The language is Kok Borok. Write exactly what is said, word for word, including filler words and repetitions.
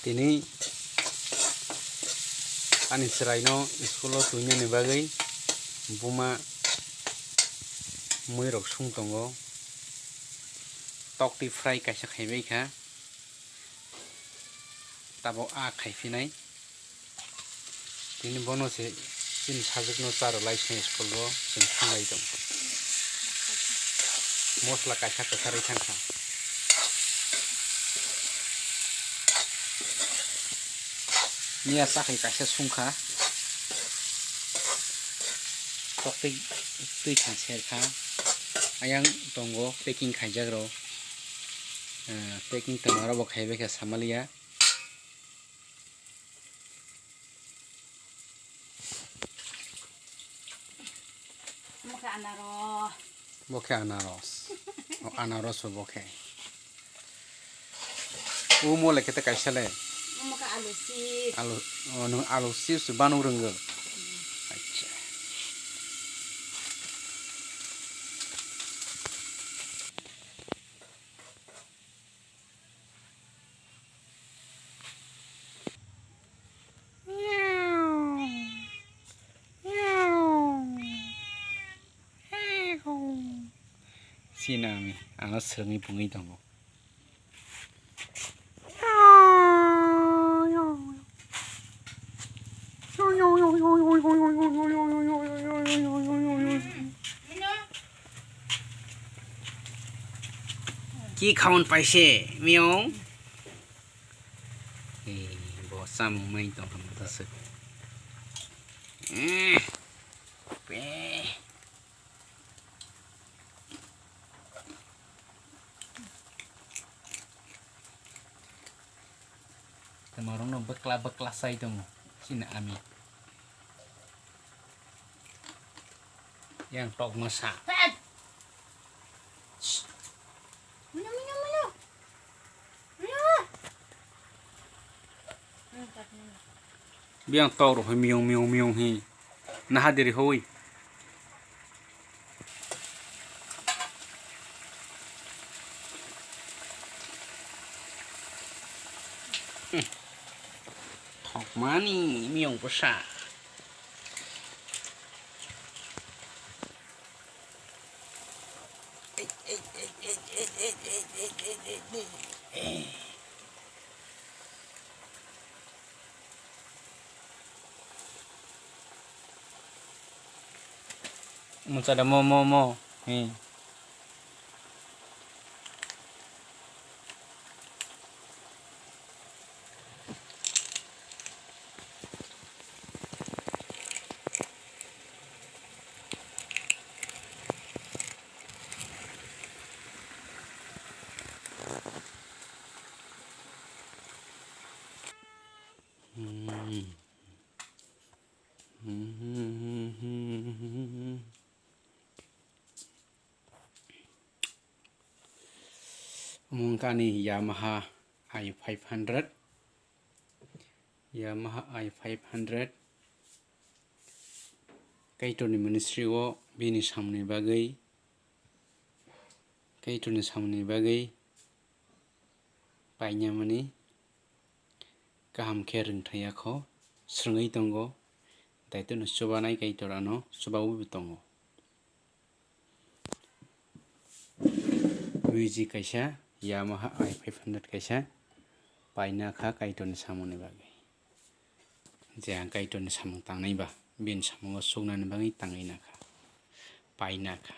Tini ani chwraino school-o twinani bagwi buma mwirok sung tongo. Toktwi fry kaisa khaibai kha, tabuk a khaiphinai. Tini bono se chini sajwkno cha rwlai se school-o chwng thang lai tong. Mosla kaisa kwcharwi thang kha. Miya chakhwi kaisa sung kha. Toktwi twi thang ser kha. Ayang tongo packing khaijak rok. Ah, packing tongma rok bo khaibai kha samaliya. Omo khe anaros. Bo khe anaros. O anaros bo khe. Omo le kete kaisa le. Omo khe alu chips. Alu, o, nwng alu chips banu rwngwk. Acha. Sinami, ano swrwngwi pungwi tongo. Ki khaun paise, miyong? Eh, bo samung mai tong tong ta se. Eh, pe. Tamo rokno bwkla bwkla sai tongo, chini ami. Yang tok masa. Biyang tok rok hai miyong miyong miyong hi. Naha diri hoi. Thokmani miyong bwsa. Muchada mo, mo, mo. He. Omo wngkha ani Yamaha i five hundred, Yamaha i five hundred. Kaitorni ministry o bini samungni bagwi, Kaitorni samungni bagwi painamani kaham khe rwngthai ya kho, swrwngwi tongo, daitwno chubanai Kaitor ano chubaui bo tongo. Wiji kaisa Yamaha i five hundred kaisa paina kha Kaitorni samungni bagwi. Je ang Kaitorni samung tangnai ba, bini samungo suknani bagwi tangwi na kha, paina kha.